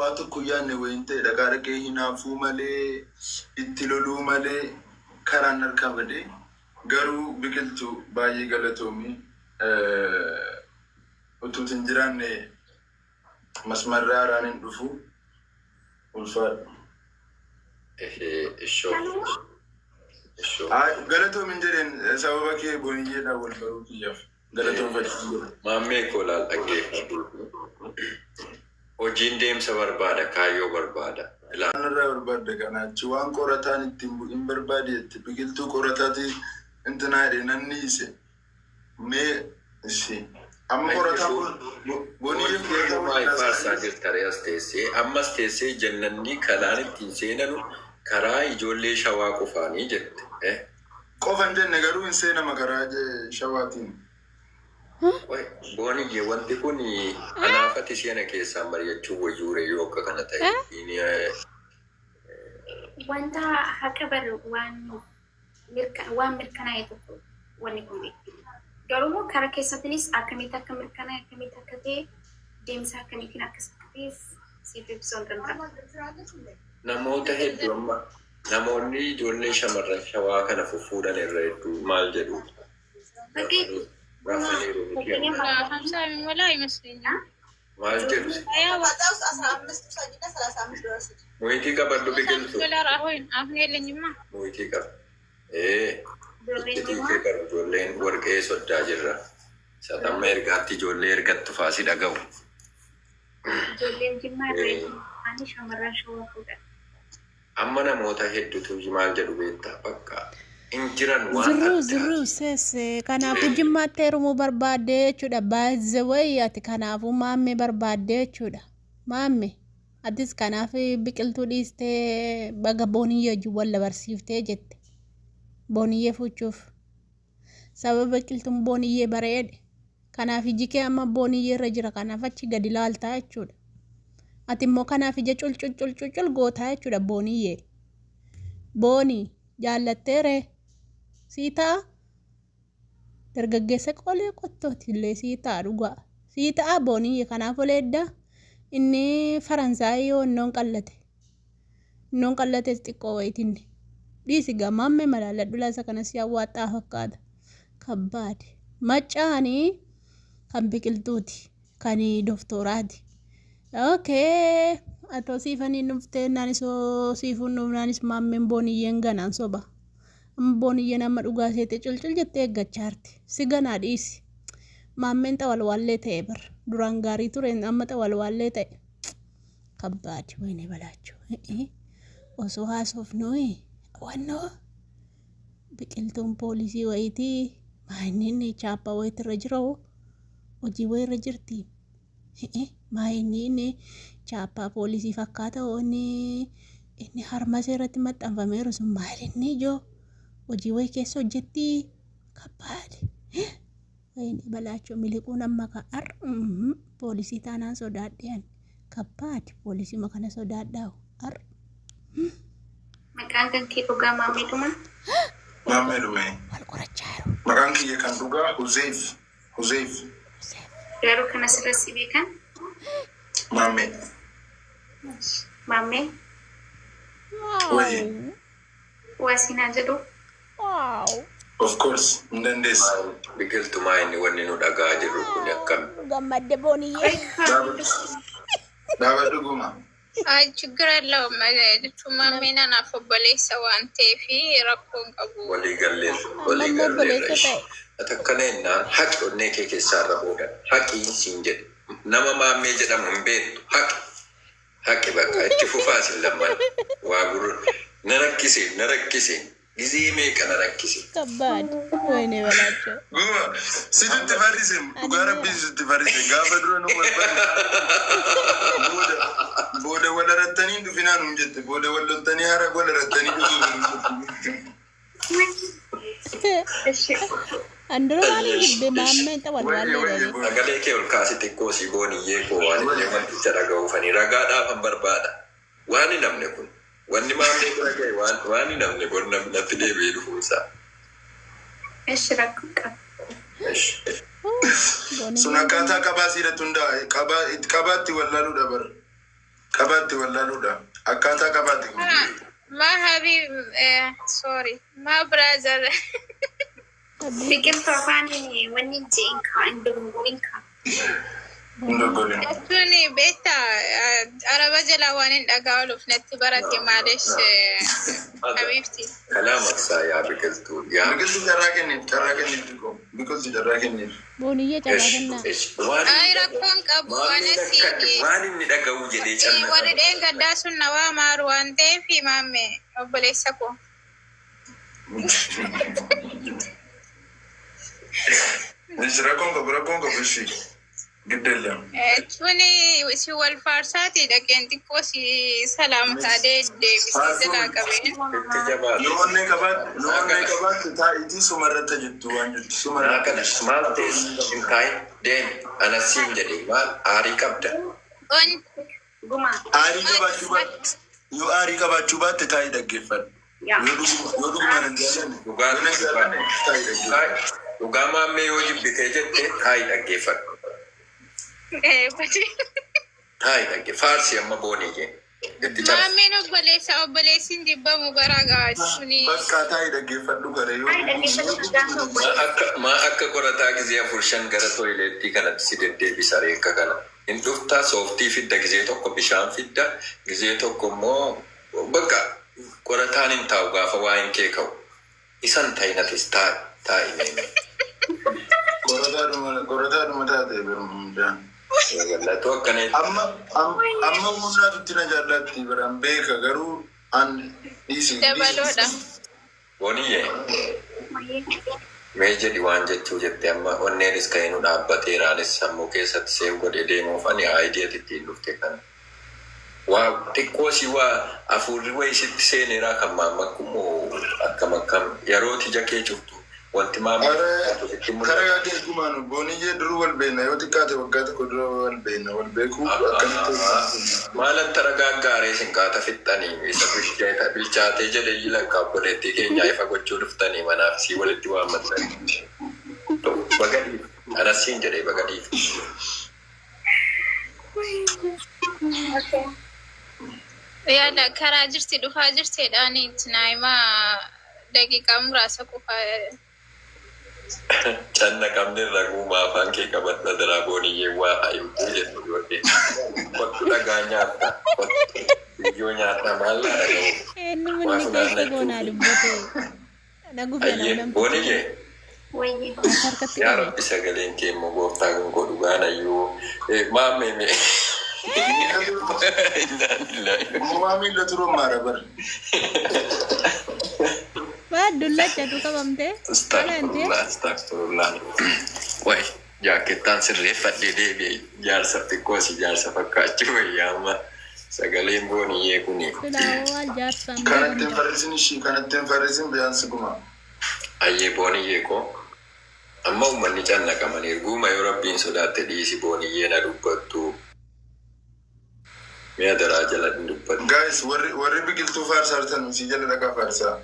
Waa tokko yaadne wayiin ta'e dhaqaa dhaqee hinaafuu malee, itti loluu malee karaan harkaa badee. Garuu Biqiltuu, baay'ee galatoomi. Utuuti hin jiraanne masmarri haaraan hin dhufu. Ulfaadhu. Ehee ishoo ishoo. Ay, galatoomi hin jedheen, sababa kee Booniyyeedhaan wal baruu kiyyaaf galatoomfachuu jedha. Maammee koo laal, dhaggeeffadhu. Hojiin deemsa barbaada, kaayyoo barbaada. Ilaal. Waan irraa barbaadda kana achi waan qorataan ittiin bu'in barbaadi jette. Biqiltuu qorataati intinaa jedhe nan dhiise. Mee ishi amma qorataan Booniyyeef qorataa Maal waliin faarsaa haasa'anii jirta ree? As teessee, ammas teessee jannanni karaan ittiin seenanu karaa ijoollee Shawaa qofaanii jette. Eh? Qofa hin jenne, garuu hin seenama karaa Shawaatiin. Qoy, Booniyye, wanti kun anaafati seena keessaan mari'achuu wayyuure yoo akka kana ta'e. Inni, Wanta haqa bar waan waan mirkanaa'e tokko wanni kun beeku. Garuu immoo karaa keessattinis akkamitti akka mirkanaa'e, akkamitti akka ta'e, deemsa akkamiitiin akkas akka ta'e siif ibsuu hin danda'amu. Namoota hedduu, amma namoonni ijoollee shamarran Shawaa kana fuffuudhan irra hedduu maal jedhu? Fakkii Rafaniiru miti amma. 50 የሚሞላ አይመስለኝም። Maal jedhu? Moyitii qabadhu, Biqiltu. ዶላር አሁን አሁን የለኝማ። Moyitii qaba. Ee, iccitii kee qabu ijoolleen warqee soddaa jirra. Isa amma ergaatti ijoollee ergattu faasi dhaga'u. Ijoolleen Jimmaa irra hedduu isaanii shamarran Shawaa fuudhan. Amma namoota hedduutu maal jedhu beektaa? Bakka hin jiran waan Zirruu addaati. Zirruu ses, kanaafuu Jimmaatti heerumuu barbaaddee jechuudha. Baay'ee wayi ati kanaafuu Maammee barbaaddee jechuudha. Maamme, atis kanaaf Biqiltuu dhiistee baga Booniyyee wajjin wal barsiiftee jette. Booniyyee fuuchuuf. Sababa Biqiltuun Booniyyee bareede. Kanaaf iji kee amma Booniyyee irra jira, kanaaf achi gadi laaltaa jechuudha. Ati immoo kanaaf ija culcul culcul gootaa jechuudha Booniyyee. Boonii jaallatteeree sii ta'a, dargaggeessa qolee qottooti illee sii ta'a, dhugaa sii ta'a Booniyyee. Kanaaf olee edda inni Faransaayii yoo innoon qallate, innoon qallates xiqqoo wayitinni dhiisi gamaamme malaaladhu lasa kana si hawwaaxxaa fakkaata. Kabbaade maccaanii kan Biqiltuuti, kan doftooraati. Okay, atoo siifanii dhuftee naanis siifuun dhufnaanis maammeen Booniyyeen ganaan soba. Amma Booniyyeen amma dhugaa seete culcul jettee eeggachaa jirti. Si ganaa dhiisi. Maammeen xawalwaallee ta'e bar. Duraan gaarii ture, amma xawalwaallee ta'e. Kabbaadi wayne balaachuu. Osoo haasofnu wannoo Biqiltuun poolisii wayitii maayinni chaappaa wayitirra jira, hojii wayirra jirti. Maayinni inni chaappaa poolisii fakkaata, inni inni harma ishee irratti maxxanfameeru sun maal inni ijoo hojii wayii keessa hojjetti? Kabbaadi. Wayne balaachuu, miliquun amma ka poolisii taanaan sodaadhe. Kabbaadi, poolisii kana sodaadhaa ar. Maqaan kan kee dhugaa Maammeedhuma? Maammee dhume. Wal qorachaa jiru. Maqaan kiyya kan dhugaa Huzeef. Huzeef. Garuu kan asirratti beekan Maammee. Maammee. Wayyi. Waa siinaa jedhu. Of course, hin dandeessa. Biqiltu, maa inni wanni nu dhagaa jirru kun akkam? Gammadde Booniyyee. Dhaaba dhuguma. አይ ችግር የለውም። Jechuun maammeen anaaf obboleessa waan ta'eef rakkoo hin qabu. Walii galleerra. Walii Amma galleerra. obboleessa ta'e. Ati akkana jennaan haqi, onnee kee keessaa irra booda haqiin siin jedhe. Nama Maammee jedhamu hin beektu, haqi. Haqi, bakka itti fufaa sin lamman. Waa gurra na rakkise, na rakkise. Gizee meeqa na rakkise. Kabbaad wayne balaachuu. Guma situtti farrise, dhugaa rabbii situtti farrise. Gaafa dura nu wal barre, booda booda wal harattanii hin dhufinaa nuun jette, booda wal loltanii hara wal harattanii dhufuu nuun jette. Andura waan hin jibbe maammeen xawalwaallee Wayye. dhani. Sagalee kee ol kaasi xiqqoo si, Booniyyee koo, waan illee wanticha dhaga'uufanii ragaadhaaf han barbaada. Waan hin namne kun wanni Maammee bira ga'e waan hin namne kun namni natti deebi'ee dhufuusaa. Eshi, rakkoo qaba. Sun akkaataa qabaa siirratti hundaa'a. Qabaatti wallaaluudha bara. Qabaa qabaatte wallaaluudha. Akkaataa qabaatte. Ma habib, sorry, ma brother. Biqiltuu afaaniin wanni je'in kaa hin dogongoriin kaa. Hin doggorin. Jechuun beektaa araba jalaa waan hin dhagaa ooluuf natti barate maalish habibti. Kalaama isaa yaa biqiltuu yaa Biqiltuu carraa kenniif, carraa kenniif xiqqoo. Biqiltuu carraa kenniif. Booniyyee carraa kennaa. Waan Ay rakkoon qabu waan asii waan inni dhaga'u jedhee warri cannaqama. dheengaddaa sun na waa maaru waan ta'eef maamme obboleessa koo. Ishii rakkoon qabu, rakkoon qabu ishii. Giddeella. Jechuun si wal faarsaati dhaqeen xiqqoo si salaamtaa deebisee jalaa qabeen. Itti jabaate. Yoo onnee qabaatte, yoo onnee qabaatte taa'itii sumarratti jettu waan jettu sumarratti. Kana maal teessu hin taa'in deemi anasiin jedhee maal aarii qabda. On Gumaa. Aarii qabaachuu baatte, yoo aarii qabaachuu baatte taa'ii dhaggeeffadhu. Yaa. Yoo dhuguma, yoo dhugumaan hin jaallanne, Dhugaa yoo hin jaallanne taa'ii dhaggeeffadhu. Dhugaa maammee yoo jibbitee jette taa'i dhaggeeffadhu. badi. Taa'i dhagge faarsi amma booniyyee. Itti cabsi. Maammeen obboleessa obboleessin jibbamu garaa gaachuuni. Bakka taa'ii dhaggeeffadhu gara yoo Taa'ii dhaggeeffadhu gaafa obboleessa. Maa akka qorataa gizee 4-5 gara toilettii kanatti si deddeebisa reekka kana. Hin dhuftaa sooftii fidda gizee tokko bishaan fidda gizee tokko immoo bakka qorataan hin taa'u gaafa waa hin kee ka'u. Isan ta'inatis taa'i taa'i meeme. Qorataadhuma, qorataadhuma taate birmuudhaan. Gallatoo akkana Amma amma humnaatutti na jaallatti biraan beeka garuu an dhiisi. Dabaloodha. Booniyyee Mayyee. mee jedhi waan jechuu jette amma onneenis kan inni dhaabbateeraanis sammuu keessatti seef godhee deemuuf ani aayidiyaati ittiin dhufte kana. Waa xiqqoo si waa hafuurri wayii sitti seeneeraa kan maammakkumoo akkam akkam yeroo tija kee cuftu wanti maammakku sitti Kara mul'ata. gaagee gumaanu booniyyee duruu wal beekna yoo xiqqaate waggaa tokko dura wal beekna wal beekuu akkamitti. Maalan tara gaaggaaree sin qaata fixxanii isa bilchaatee jedhee lakka obboleettii keenyaa ifa gochuu dhuftanii manaaf sii walitti waammatanii. Bagadiif anasiin jedhee bagadiif. Yaada karaa jirti dhufaa jirteedhaan itti naayimaa daqiiqaa muraasa qofa. Canna qabne irra guumaa afaan kee qabadha daraa booniyyee waa haayuu jedhu yoo ta'e. Kottu dhagaa nyaatta. Kottu biyyoo nyaatta maal laa dhaga'u. Eenyu manni keessa goonaa dubbate. Dhaguuf Ayyee jedhamu booniyyee Wayyee. harkatti yaa qabe. rabbi sagaleen kee immoo gooftaa kun godhu gaanayyuu maammee mee. Gumaa miila turuun maara bara. Waa dullachatu qabamte. Astagfirullah, astagfirullah. Way, jaakettaan sirreeffadhee deebi'e jaarsa xiqqoo si jaarsa fakkaachuu wayyaa amma sagaleen booniyyee kuni. Silaa waan jaarsaan Kanatti hin farrisin ishii kanatti hin farrisin biyaansi gumaa. Ayyee booniyyee koo amma uummanni cannaqamaniiru guuma yoo rabbiin sodaatte dhiisi booniyyee na dubbattu. Mi'a daraa jala hin dubbattu. Guys warri warri biqiltuu faarsaa jirtan isii jala dhaqaa faarsaa.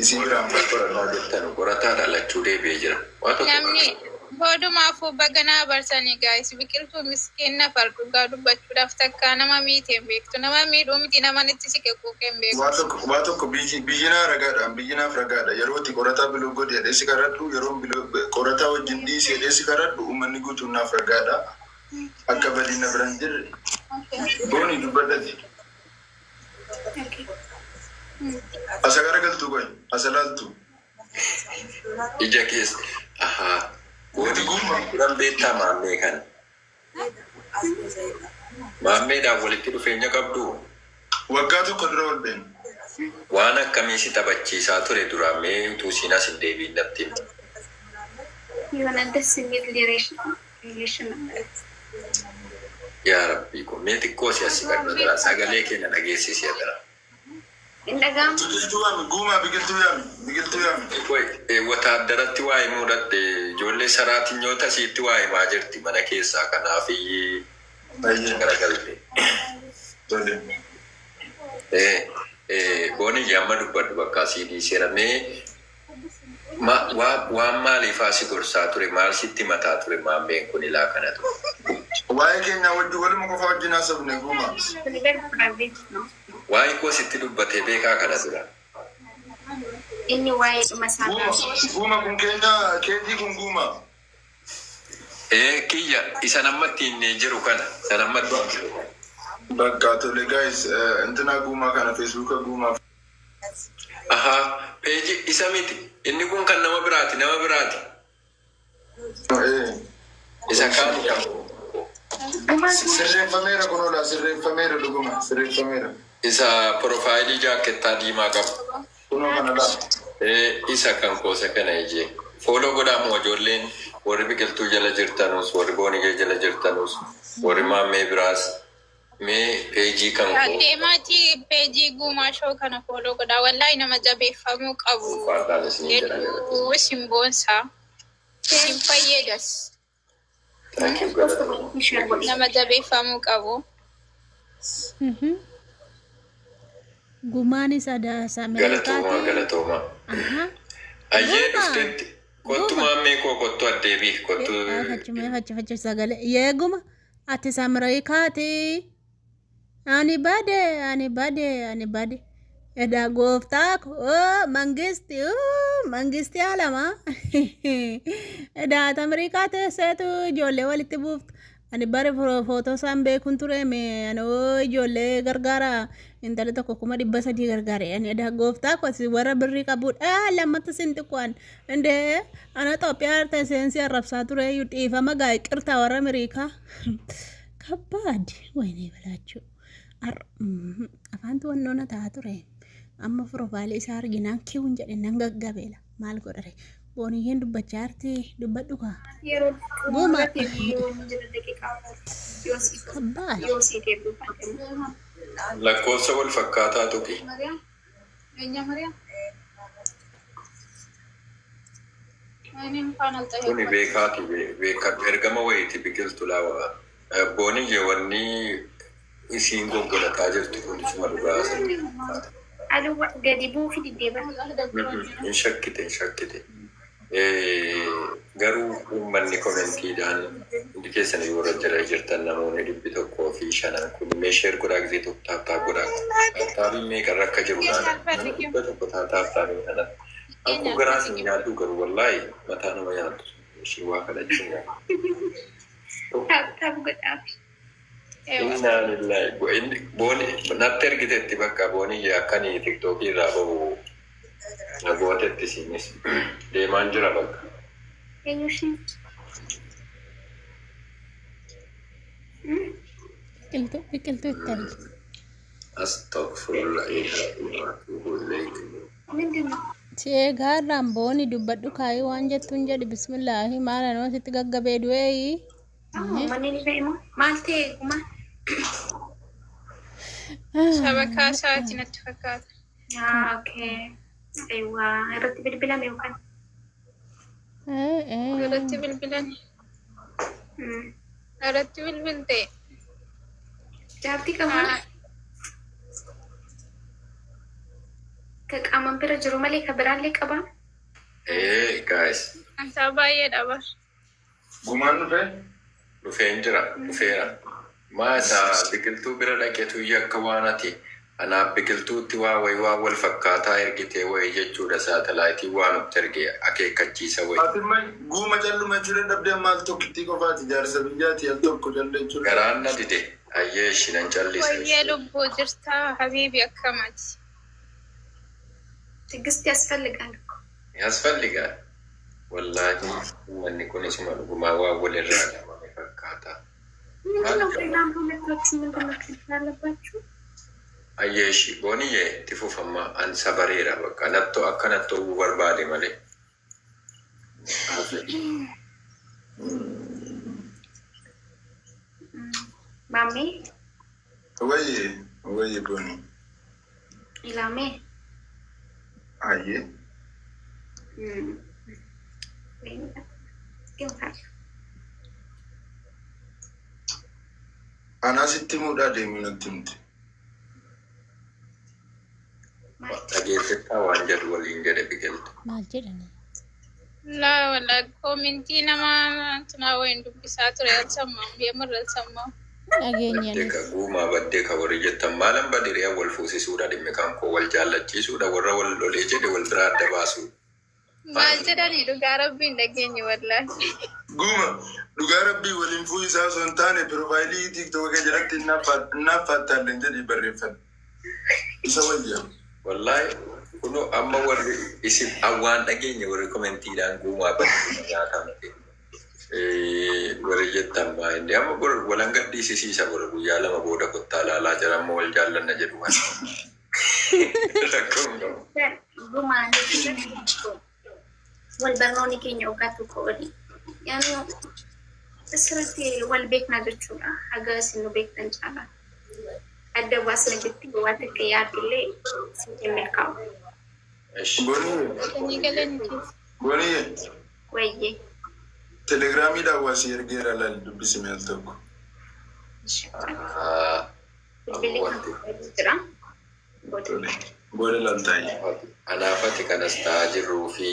Isii biraan faarsaa. Qorataa jettan qorataa dhalachuu deebi'ee jira. Waa tokko Namni boodumaafuu baganaa barsanii gaayis biqiltuu miskiin nafar dhugaa dubbachuudhaaf takkaa nama miite hin beektu. Nama miidhuu miti nama itti siqe quuqee hin beektu. Waa tokko, waa tokko biyyi biyyinaa ragaadhaan biyyinaaf ragaadha. Yeroo itti qorataa biloo godhe jedhee si karadhu yeroo biloo qorataa wajjin dhiisi jedhee si karadhu uummanni guutuun naaf ragaadha. Akka badiin na biraan jirre booni dubbadhati. Okay. Asa garagaltu qoy asa laaltu. Ija keessa ahaa Gadi guuma. Duran beektaa maammee kana. Maammeedhaan walitti dhufeenya qabdu Waggaa tokko dura wal beekna. waan akkamii si taphachiisaa ture duraan mee utuu siin as hin deebiin natti himi. የሆነ ደስ የሚል relation ነበረ። Yaa rabbii ko mee xiqqoo si as siqadhu jira sagalee keenya dhageessisi jira. እንደጋም Biqiltuu yaami guumaa biqiltuu yaami biqiltuu yaami. Qoy wataaddaratti waa himuu dhatte ijoollee saraatinyoota sitti waa himaa jirti mana keessaa kanaaf iyyii Baay'ee garagalte. tole. Booniyyi amma dubbadhu bakka asii dhiiseera mee waan maaliifaa si gorsaa ture maal sitti mataa ture maammeen kun ilaa kana ture. Waa'ee keenya wajjin waluma qofa wajjin haasofne guuma. Private ነው. Waa'ee koo sitti dubbatee beekaa kana dura. Inni waa'ee dhuma isaa Guuma kaase. guuma kun keenya keetii kun guuma. Ee kiyya isa namatti hin jiru kana isa namatti hin jiru kana. Bakka tole guys, intina guumaa kana Facebooka guumaa. Ahaa, peejii isa miti. Inni kun kan nama biraati, nama biraati. Isa kaan kan. Sirreeffameera kun oolaa sirreeffameera dhuguma sirreeffameera. Isa profaayilii jaakettaa diimaa qabu. Kunoo kana laa. Ee isa kan koosa kana ijee. Follow godhaa ijoolleen warri biqiltuu jala jirtanus, warri booniyee jala jirtanus, warri maammee biraas mee peejii kan koo Deemaatii peejii guumaa show kana follow godhaa. Wallaahi nama jabeeffamuu qabu. Ulfaadhaan isinii jedha. Hedduu isin boonsaa. Isin fayyadas. Thank you, galatooma. Nama jabeeffamuu qabu. Gumaan isa daasa Galatooma, Ameerikaati. galatooma. Aha. Ayyee Guuma. dhufteetti. Kottu Guuma. maammee koo kottu addeebii kottu. Fachume fachu fachu sagalee. Yeeguma ati Ameerikaati. Ani bade ani bade ani bade. Edaa gooftaa koo mangisti mangisti alama. Edaa ati Ameerikaa teesseetu ijoollee walitti buuftu. Ani bare footoo isaan beekuun ture mee ani hoo ijoollee gargaara intalli tokko 300,000 gargaare. Ani edaa gooftaa koo si warra birrii qabudha lammata sin xiqqoan indee ana Itoophiyaa teesseensi arrabsaa ture iyyuu dhiifama gaa qirtaa warra Ameerikaa. ከባድ ወይኔ በላቸው afaantu wannoona ta'a ture amma profaayilii isaa arginaan kiwun jedhe nan gaggabeela maal godhare booniyyeen dubbachaa jirti dubbadhu kaa. Yeroo Guuma. jira daqiiqaa yoo si ከባድ yoo si deebi'u. Lakkoofsa wal fakkaataa tuqi. Mariyaam. Eenyu Mariyaam? Ani እንኳን Kuni አልጠየኩም። beekaati beeka ergama wayiiti biqiltu laawa. Booniyye wanni isiin goggolataa jirtu kun isuma dhugaa sana. Aduu gadi bu'uu fi diddeeba. Hin shakkite hin shakkite. Garuu uummanni commentiidhaan hundi keessan yoo irra jira jirtan namoonni 105 kun mee share godhaa gisee tokko tap tap godhaa. Tap tapiin meeqarra akka jiru laala. Nama 100 tap tapiin kana. Akkoo garaa sin nyaadhu garuu wallaahi mataa nama nyaattu. Ishee waa kadhachuu nyaatu. Tap tap godhaaf. Innaa lillahi inni booni natti ergitetti bakka booniyye akkanii TikTokii irraa bahu na gootetti isiinis deemaan jira bakka. Eenyu isheen? Biqiltuu biqiltuu itti argi. Astaghfirullah wa atubu ilayk. ምንድን ነው? Si eegaarraan booni dubbadhu kaayii waan jettuun jedhi bismillaahi maal anoo sitti gaggabee du'eeyi. Manni ni ba'e moo? Maal ta'e gumaa? Shabakaa isaatii natti fakkaata. Okay. Eewwa irratti bilbilame yookaan? Irratti bilbilan. Irratti bilbilte. Jaartii qabaa? Ka qaamaan bira jiru malee ka biraallee qabaa? Ee guys. Ansaa baay'eedha bar. Gumaan dhufee? Dhufeen jira dhufeera. Maa isaa biqiltuu bira dhaqeetu yakka waan ati anaaf biqiltuutti waa wayii waa wal fakkaataa ergitee wayii jechuudha saatalaayitii waa nutti erge akeekkachiisa wayii. Ati immoo guuma calluma jechuudha dhabdee maal tokkittii qofaati jaarsa biyyaati al tokko calle jechuudha. Garaan na dide ayyee ishi nan callisa. Wayyee lubbuu jirtaa habiibi akkamaati. ትዕግስት ያስፈልጋል እኮ። ያስፈልጋል. Wallaahi uummanni kun isuma dhugumaa waa walirraa dhabame fakkaata. ምንድን ነው እናንተ ሁለታችሁ ምንድን ነው ችግር አለባችሁ? Ayyee ishi booniyyee itti fufammaa an sabareera bakka nattoo akka nattoo barbaade malee. ማሜ Wayye wayye booni. ኢላሜ Ayyee. ግን Anaa sitti muudhaa deemu natti himte. Dhageessittaa waan jedhu waliin jedhe biqiltu. Maal jedhani? Laa wala koomintii nama tunaa wayin dubbisaa ture alsammaa deemarra alsammaa. Dhageenyaanis. Baddee ka guumaa baddee ka warri jettan maalan badiriyaa wal fuusisuudha dhimmi kan koo wal jaallachiisuudha warra wal lolee jedhe wal biraa adda baasuu. Maal jedhanii dhugaa rabbiin dhageenye wallaahi. Guuma dhugaa rabbii waliin fuudhu isaa osoo hin taane piroofaayilii tiiktookii jalatti naaffattaallee jedhii barreeffadhu. Isa wayya. Wallaahi kunoo amma warri isin waan dhageenye warri komentiidhaan guumaa baddee nyaatamte. Warri jettan maal amma bor walan gadhiisisiisa bor guyyaa 2 booda kottaa laalaa jira amma wal jaallanna jedhu waan. Rakkoon qabu. Gumaan wal barnoonni keenya waggaa tokko oli. Yaani asirratti wal beekna jechuudha. Haga isin nu beektan caalaa. Adda baasna jettee waan takka yaadullee sitti hin milkaa'u. Boonii Sanyii galanii keessa. Boonii Wayyee. telegiraamiidhaan waa si ergeera laal dubbisime al tokko. Bilbilli kan jira. Booda. Booda laal taa'ee. Anaafati kanas ta'aa jirruu fi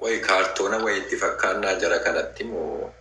qoy kaartoona wayiitti fakkaannaa jara kanatti moo